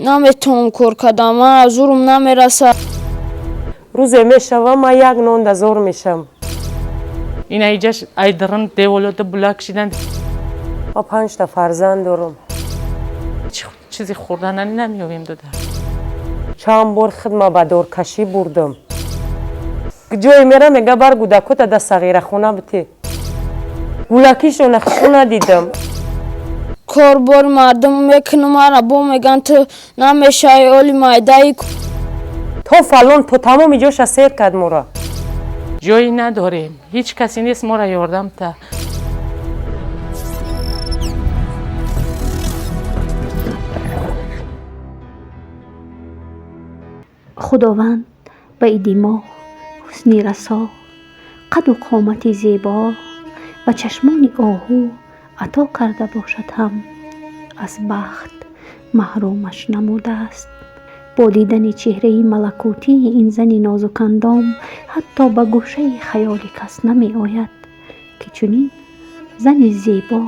Наметавонам кор кардам, ман зурум намерасад. Рӯзе мешавам, ман як нон да зор мешам. Ина иҷаш айдирин деволода була кшидан. Ман панҷта фарзанд дорам. Чизи хӯрданани намеёбем, дода. Чанд бор хидма ба доркашӣ бурдам. Ҷое мерам, мега бар гудакота да сағирахона бите. Гулакишона хишу надидам. Корбори мардум мекунам, мара бо меган, ту намешавӣ, оли майдаи. То фалон, то тамоми ҷоша сер кард мора. Ҷое надорем, ҳеҷ касе нест моро ёрдам та. Худованд ба Идимоҳ ҳусни расо, қаду қомати зебо ва чашмони оҳу ато карда бошад ҳам, аз бахт маҳрумаш намудааст. Бо дидани чеҳраи малакутии ин зани нозукандом ҳатто ба гӯшаи хаёли кас намеояд, ки чунин зани зебо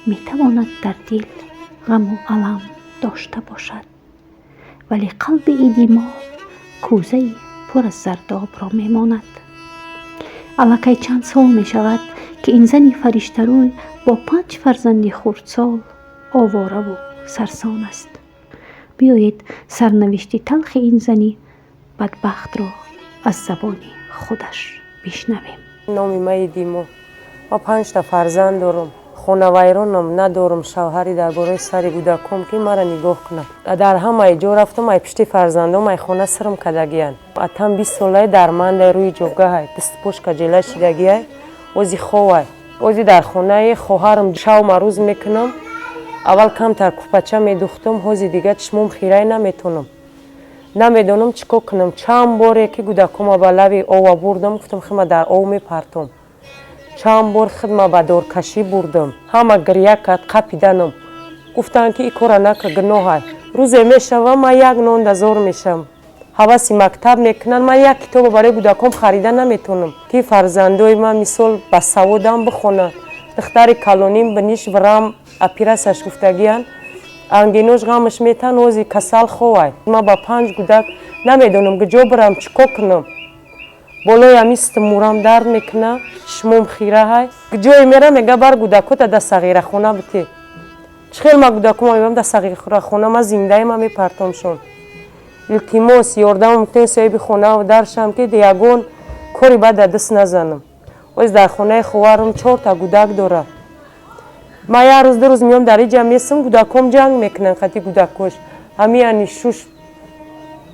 метавонад дар дил ғаму алам дошта бошад. Вале қалби Идимоҳ кӯзаи пур аз зардобро мемонад. Аллакай чанд сол мешавад, ки ин зани фариштарӯй бо панҷ фарзанди хурдсоловораву сарсон аст. Биёед, сарнавишти талхи ин зани бадбахтро аз забони худаш бишнавем. Номи ма Идимо. Ман панҷта фарзанд дорам. Хонавайронам, надорам шавҳари дар бораи сари гудаком, ки мара нигоҳ кунад. Дар ҳамаи ҷо рафтам, ай пишти фарзандом ай хона сирм кардагиянд. Атам 20 солаи дармандай, рӯи ҷогаҳай, дасту пош каҷела шидагиай, ози ховай. Ози дар хонаи хоҳарам шавма рӯз мекунам. Аввал камтар кӯпача медухтам, ҳози дига чишмом хирай, наметонам. Намедонам чӣ кор кунам. Чанд боре ки гудакома ба лави ова бурдам, гуфтам, хима дар ов мепартом. Чанд бор хидма ба доркашӣ бурдам, ҳама гиря кард, қапиданам, гуфтанд, ки и кора нака, гуноҳай. Рӯзе мешавам, ман як нон да зор мешам. Ҳаваси мактаб мекунанд, ман як китобо барои гудаком харида наметонам, ки фарзандои ман мисол ба саводам бихонанд. Духтари калоним биниш врам операсияш гуфтагиянд, ангинош ғамаш метан, ози касал ховай. Ман ба панҷ гудак намедонам куҷо бирам, чӣ кор кунам. Болои ҳами мурам дард мекуна, чишмом хираҳай. Ҷое мерам, мега бар гудакота да сағирахона бите. Чӣ хел ма гудакома мебарам да сағирахона? Ма зиндаи ма мепартомшон. Илтимос, ёрдам мекунед, соҳиби хона даршам, ки ягон кори бад дар даст назанам. Оз дар хонаи ховарам чорта гудак дора. Ма як рӯз, 2 рӯз меом, дар иҷа месам, гудаком ҷанг мекунанд қати гудакош. Ҳами ани шуш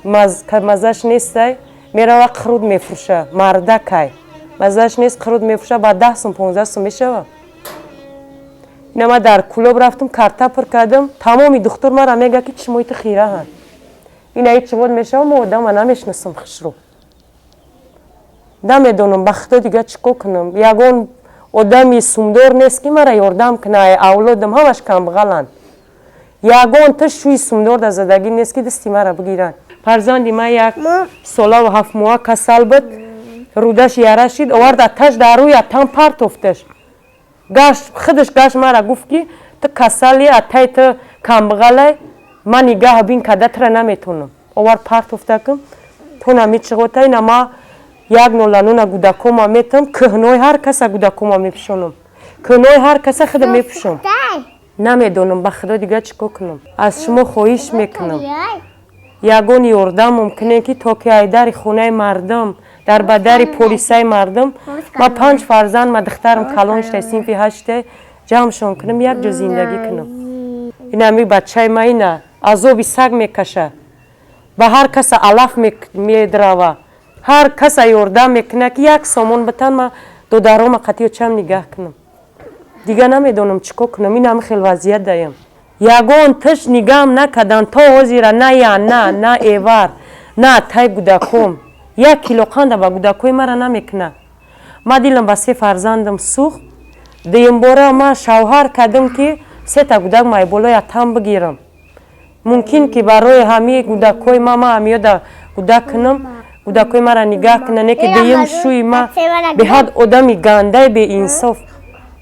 маззаш нестай, мерава қируд мефурӯша, мардакай. Маззаш нест, қируд мефурӯша, ба 10 сум, 15 сум мешава. Ина ма дар Кӯлоб рафтам, карта пур кардам, тамоми духтур мара мега, ки чишмои ту хираҳанд. Ина ҳеҷ мешава, мо одама намешинасам хушрӯ. Намедонам ба худо дига чӣ кор кунам. Ягон одами сумдор нест, ки мара ёрдам куна. Ай авлодам ҳамаш камбағаланд. Ягон та шӯи сумдор дар задагӣ нест, ки дасти мара бигиранд. Фарзанди ман 1 солаву 7 моҳа касал буд, рӯдаш яра шид, овард, аташ дар рӯи атам партофташ. Гашт, худаш гашт, мара гуфт, ки ту касали, атай ту камбағалай, ман нигаҳ бин карда тура наметонам. Овард, партофтакам, то намичиғота. Ина ма як нола нуна гудакома метам, кӯҳнои ҳар каса гудакома мепӯшонам. Кӯҳнои ҳар каса худам мепӯшам. Намедонам ба худо дига чӣ кор кунам. Аз шумо хоҳиш мекунам, ягон ёрдам мумкине, ки то ки ай дари хонаи мардум, дар ба дари полисаи мардум, ма панҷ фарзанд, ма духтарам калон шуда, синфи ҳаште, ҷамъшон кунам, як ҷо зиндагӣ кунам. Ина ми бачаи ма ина азоби саг мекаша, ба ҳар каса алаф медрава, ҳар каса ёрдам мекуна, ки як сомон битан, ма додарома қатиё чам нигаҳ кунам. Дига намедонам чӣ кор кунам. Ин ҳами хел вазъият даям. Ягон тиш нигаҳам накардан то ҳозира, на я на эвар, на атай гудаком. Як кило қанда ба гудакои мара намекуна. Ма дилам ба се фарзандам сӯхт. Дуюмбора ма шавҳар кардам, ки сета гудак май болои атам бигирам. Мумкин ки барои ҳамаи гудакҳои ма ма ҳамиёда гудак кунам, гудакҳои мара нигаҳ куна. Не ки дуюм шӯи ма беҳад одами гандаи беинсоф,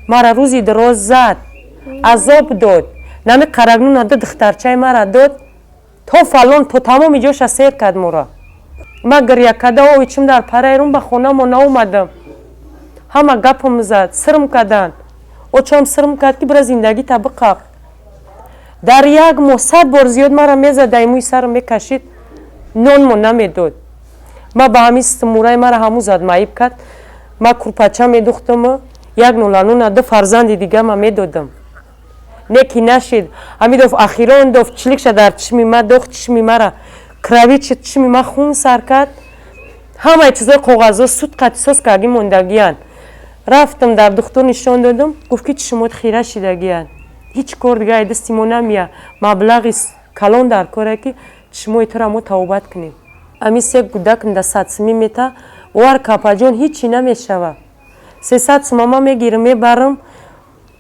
мара рӯзи дароз зад, азоб дод. Нами қарагнуна ду духтарчаи мара дод. То фалон, то тамоми ҷоша сер кард мора. Ма гиря карда, ови чим дар парайрум, ба хонамо наомадам. Ҳама гапам зад, сирм карданд. Очам сирм кард, ки бира, зиндагита биқаб. Дар як моҳ 100 бор зиёд мара мезад, дай мӯи сарам мекашид, нонмо намедод. Ма ба ҳамин стимураи мара ҳаму зад, маиб кард. Ма курпача медухтам, як нулануна ду фарзанди дига ма медодам. Не ки нашид. Ҳами доф, ахирон доф, чиликша дар чишми ма дохт, чишми мара кравичи, чишми ма хун сар кард. Ҳамаи чизои коғазо суд қатисос карги мондагиянд. Рафтам, дар духтур нишон додам, гуфт, ки чишмот хира шидагиянд, ҳеҷ кор дига ай дасти мо намея, маблағи калон дар коре, ки чишмои тура мо тавобат кунем. Ами се гудак да 100 сумӣ мета, бовар капаҷон, ҳичи намешава. 300 сума ма мегирам, мебарам.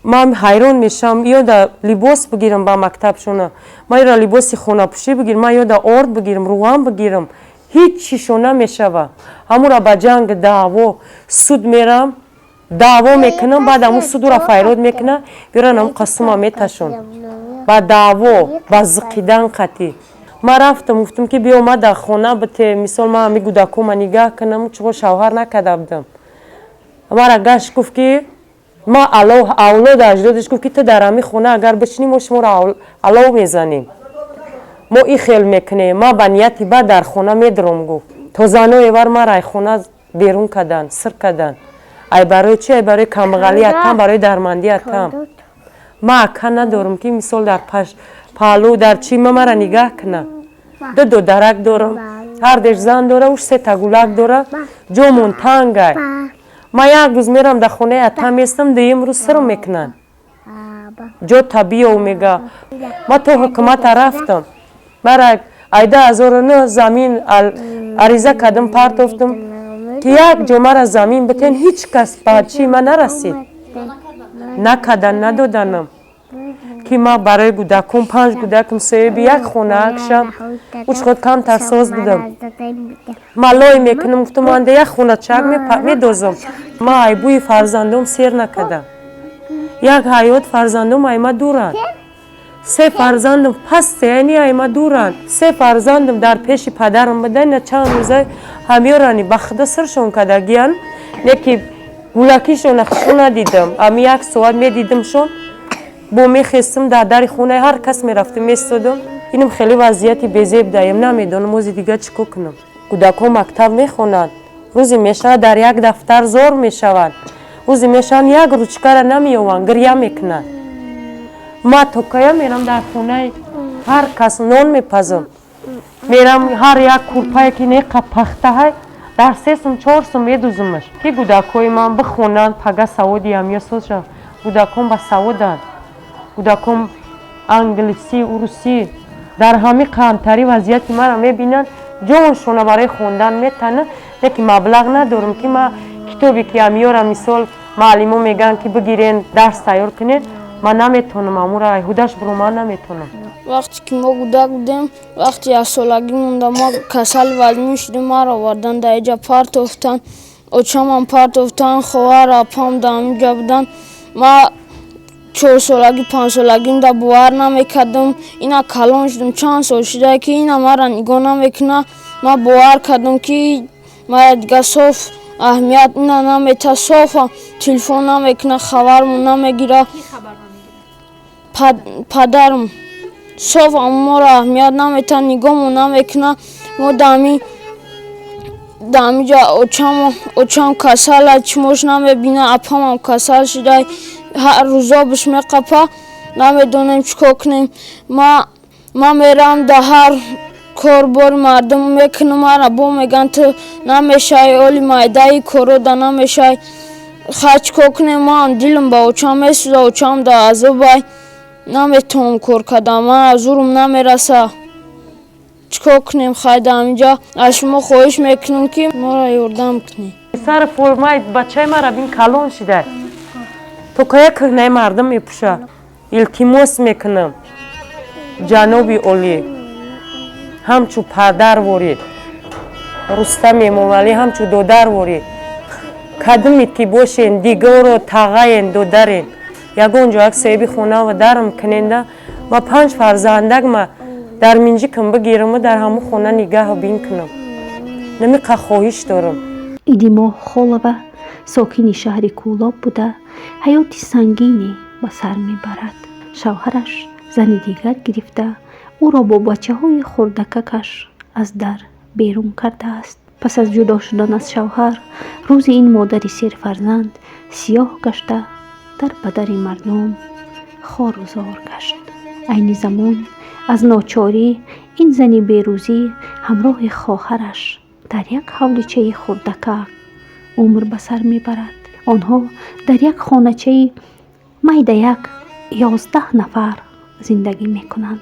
Ман ҳайрон мешавам: ё да либос бигирам ба мактабшона, ма ёда либоси хонапӯшӣ бигирам, ма ёда орд бигирам, руған бигирам, ҳеҷ чишо намешава. Ҳамура ба ҷанг, даъво, суд мерам, даъво мекунам. Баъд ҳамун судура файрод мекуна, биёран, ҳамун қасума меташон ба даъво, ба зиқидан қатӣ. Ман рафтам, гуфтам, ки биё, ма дар хона бите, мисол, ман ҳами гудакома нигаҳ кунам. Чуғо шавҳар накарда будам. Мара гашт, гуфт, ки ма авлоду аҷдодиш, гуфт, ки ту дар ҳами хона агар бишинӣ, мо шуморо алов мезанем, мо и хел мекунем. Ма ба нияти бад дар хона медурам, гуфт. То заное вар мара ай хона берун кардан, сир кардан. Ай барои чи? Ай барои камбағалӣ атам, барои дармандӣ атам. Ма ака надорам, ки мисол дар паҳлӯ, дар чи ма мара нигаҳ куна. Ду додарак дорам, ҳардеш зан дора, уш сета гулак дора, ҷомон тангай. Ма як рӯз мерам, дар хонаи атам местам, дуюм рӯз сирм мекунанд, ҷо табиёв мега. Ма то ҳукумата рафтам, мара айда 1009 замин ариза кардам, партофтам, ки як ҷо мара замин битен. Ҳеҷ кас ба чии ма нарасид, накардан, надоданам, ки ма барои гудакум, панҷ гудакам, соҳиби як хонаак шам. Уч худ камтар соз будам. Ма лой мекунам, гуфтам, анда як хоначак медозам. Ма айбӯи фарзандом сер накардам. Як ҳаёт фарзандом айма дуранд. Се фарзандам пасте, яъне айма дуранд. Се фарзандам дар пеши падарам буда, ина чанд рӯза ҳамёрани ба худо сиршон кардагиян, не ки гулакишона хушо надидам. Ами як соат медидамшон, бо мехестам, дар дари хонаи ҳар кас мерафтам, местодам. Инам хеле вазъияти безеб даем, намедонам ози дига чӣ кор кунам. Кӯдакҳо мактаб мехонанд, рӯзе мешавад, дар як дафтар зор мешаванд, рӯзе мешаванд, як ручкара намеёванд, гиря мекунанд. Ма то кая мерам, дар хонаи ҳар кас нон мепазам, мерам, ҳар як курпае ки неқа пахтаҳай, дар 3 сум, 4 сум медузумаш, ки гудакҳои ман бихонанд, пага саводи ҳамё соз шавад. Гудакон ба саводанд, гудакон англисӣ, урусӣ. Дар ҳами камтарӣ вазъияти мара мебинанд, ҷоншона барои хондан метананд, лекин маблағ надорам, ки ма китобе ки ҳамёра, мисол, маълимо мегӯянд, ки бигирен, дарс тайёр кунед, ман наметавонам амура ҳудаш биро, ман наметавонам. Вақте ки мо кӯдак будем, вақти яксолагӣ монда, мо касали вазмин шудем. Маро овардан, дар иҷа партофтан, очамам партофтан, хоҳар, апам дар ҳаминҷа буданд. Ма 4 солагӣ, 5 солагимда бовар намекардам. Ина калон шудам, чанд сол шуда, ки ина мара нигоҳ намекуна. Ма бовар кардам, ки мара дига соф аҳамият ина намета, софа телефон намекуна, хабармон намегира. Падарам соф моро аҳамият намета, нигоҳмон намекуна. Мо даҳамиҷа очам касала, чимош намебина, апамам касал шуда, ҳар рӯзобиш меқапа, намедонем чӣ кор кунем. Ма мерам, дар ҳар корбори мардум мекунам, мара бо мегӯянд, ту намешавӣ, оли майдаи корода намешавӣ. Хай, чӣ кор кунем? Маам дилам ба очам месӯза, очам дар азобай, наметавонам кор кардан, ман аз зурум намераса. Чӣ кор кунем? Хай, дар ҳаминҷа аз шумо хоҳиш мекунам, ки моро ёрдам кунед. Сари формаи бачаи мара бин, калон шида, то кая кӯҳнаи мардум мепӯша. Илтимос мекунам, ҷаноби олӣ, ҳамчу падар ворид, Рустам Эмомалӣ, ҳамчу додар ворид, кадумед ки бошен, дигоро тағаен, додарен, ягон ҷо як соҳиби хонава дарам куненда. Ма панҷ фарзандак ма. Дар минҷикам бигирам, дар ҳамун хона нигаҳ бин кунам. Намиқа хоҳиш дорам. Идимоҳ Холова сокини шаҳри Кӯлоб буда, ҳаёти сангине ба сар мебарад. Шавҳараш зани дигар гирифта, ӯро бо бачаҳои хурдакакаш аз дар берун кардааст. Пас аз ҷудо шудан аз шавҳар, рӯзи ин модари серфарзанд сиёҳ гашта, дар ба дари мардум хору зор гашт. Айни замон аз ночорӣ ин зани берӯзӣ ҳамроҳи хоҳараш дар як ҳавличаи хурдакак умр ба сар мебарад. Онҳо дар як хоначаи майдаяк 11 нафар зиндагӣ мекунанд.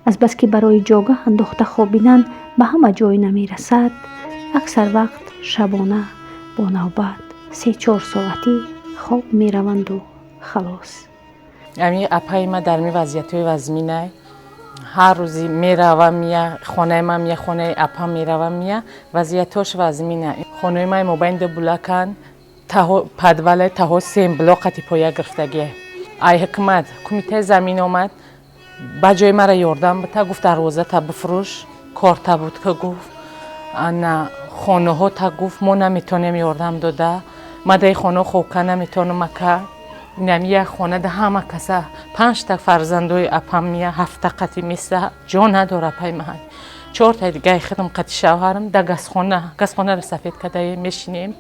Азбаски барои ҷогаҳ андохта хобидан ба ҳама ҷой намерасад, аксар вақт шабона бо навбат се-чор соатӣ хоб мераванду халос. Ами апаи ма дар ми вазъиятҳои вазминай ҳар рӯзи мерава, мия хонаи ма, мия хонаи апа мерава, мия вазъиятҳош вазмина. Хонаи май мобайни ду булакан, подвалай таҳо сем блок қати поя гирифтагия. Ай ҳукумат кумитаи замин омад, ба ҷои мара ёрдам бита, гуфт, дарвозата бифурӯш, корта буд ка, гуфт, ана хонаҳо та, гуфт, мо наметонем ёрдам дода. Ма даи хона хобка наметонам, ака. Инами як хона да ҳама каса, панҷта фарзандои апам мия, ҳафта қати меса, ҷо надора апаи ман. Чорта дигаи худам қати шавҳарам да газхона, газхонаро сафед кадаем, мешинем,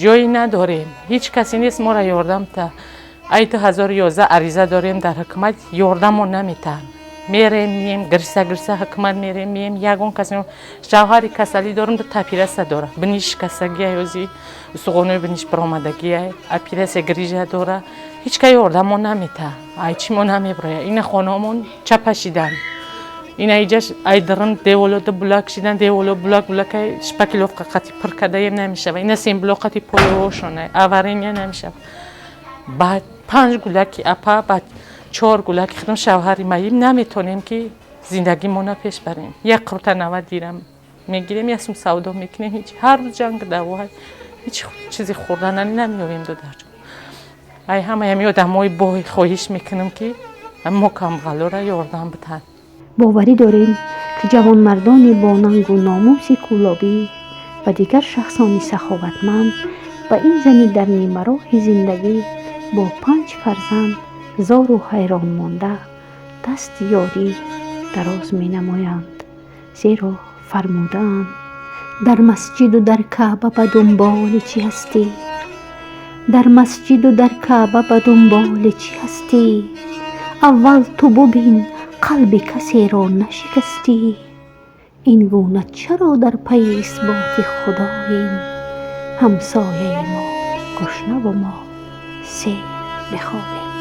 ҷое надорем, ҳеҷ касе нест моро ёрдам та. Ай 2011 ариза дорем дар ҳукумат, ёрдамо наметаҳанд. Мерем, мием, гирса гирса ҳукумат мерем, мием, ягон кас. Шавҳари касалӣ дорам, ду операция дора, биниш шикастагия, ёзи устухонои биниш баромадагия, операция, грижа дора. Ҳеҷ ка ёрдамо намета. Ай чӣ мо намеброя. Ина хонаомон чапа шидан, ина иҷаш ай даран деволо ду булак шидан, деволо булак булакай шпаклёвка қати пир кадаем, намешава. Ина семблок қати поёшона аварения, намешава. Баъд панҷ гулаки апа, баъд чор гулаки худам, шавҳари маим, наметонем ки зиндагимона пеш барем. Як қурта 90 дирам мегирем, як сум савдо мекунем, ҳеҷ. Ҳар рӯз ҷанг, даъво, ҳеҷ чизи хӯрданани намеёбем. Додарҷон, ай ҳамаи ҳами одамои бой хоҳиш мекунам, ки мо камбағалора ёрдам бидиҳанд. Боварӣ дорем, ки ҷавонмардони бо нангу номуси кӯлобӣ ва дигар шахсони саховатманд ба ин зани дар нимароҳи зиндагӣ бо панҷ фарзанд зору ҳайрон монда дасти ёрӣ дароз менамоянд. Зеро фармудаанд: «Дар масҷиду дар Каъба ба дунболи чӣ ҳастӣ? Дар масҷиду дар Каъба ба дунболи чӣ ҳастӣ? Аввал ту бубин, қалби касеро нашикастӣ. Ин гуна чаро дар пайи исботи худоем? Ҳамсояи мо гушнаву мо сер бихобем.»